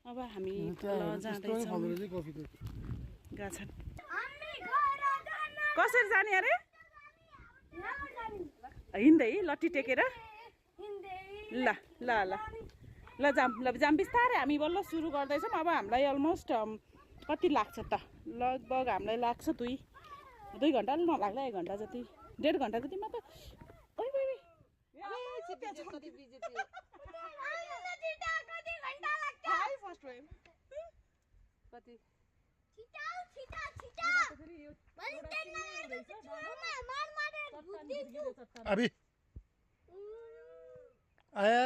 अब हामी तल जाँदैछौँ गाछन् कसरी जाने अरे हिँड्दै लट्ठी टेकेर ल ल ल ल जाम बिस्तारै हामी बल्ल सुरु गर्दैछौँ अब हामीलाई अलमोस्ट कति लाग्छ त लगभग हामीलाई लाग्छ 2 घन्टा नलाग्ला 1 घन्टा जति 1.5 घन्टा जति मात्र अभी आया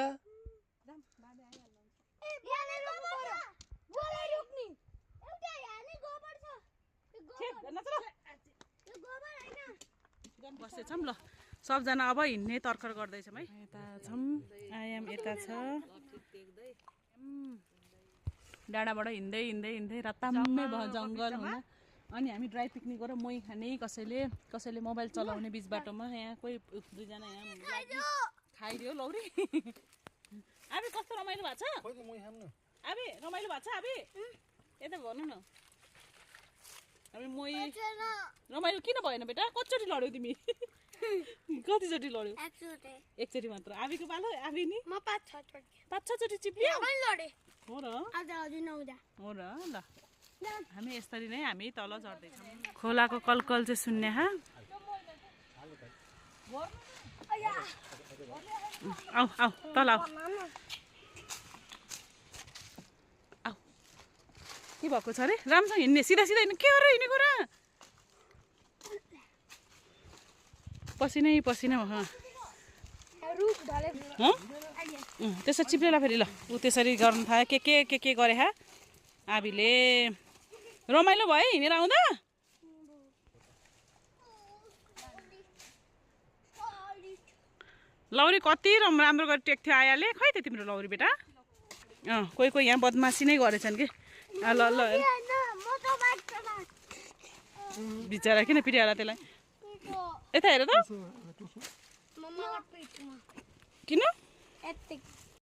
बसेछौँ ल सबजना अब हिँड्ने तर्खर गर्दैछौँ है यता छौँ आयाम यता छ डाँडाबाट हिँड्दै हिँड्दै हिँड्दै रताम्मै भयो जङ्गल हुँदा अनि हामी ड्राई पिकनिक गरेर मोही खाने कसैले मोबाइल चलाउने बिच बाटोमा यहाँ कोही 2 जना यहाँ खाइदियो लौरी अबे कस्तो रमाइलो भएको छ अबे रमाइलो भएको छ अबे यता भन्नु न हामी मोही रमाइलो किन भएन बेटा कतिचोटि लड्यौ तिमी कतिचोटि लड्यौ एकचोटि मात्र आबीको पालो आबी नि म 5-6 चोटि चिप्लियो लडे हो र हो र ल हामी यसरी नै हामी तल चढ्दैछौँ खोलाको कलकल चाहिँ सुन्ने हा आऊ आऊ तल आऊ आऊ के भएको छ अरे राम्रोसँग हिँड्ने सिधा सिधा हिँड्ने के गरेर हिँडेको र पसिनै पसिना त्यसो चिप्लेला फेरि ल ऊ त्यसरी गर्नु थाल्यो के गरे हा आबीले रमाइलो भयो हिँडेर आउँदा लौरी कति राम्रो गरेर टेक्थ्यो आयाले खै त तिम्रो लौरी बेटा कोही यहाँ बदमासी नै गरेछन् कि ल ल बिचरा किन पिटिहाल्यो त्यसलाई यता हेर त किन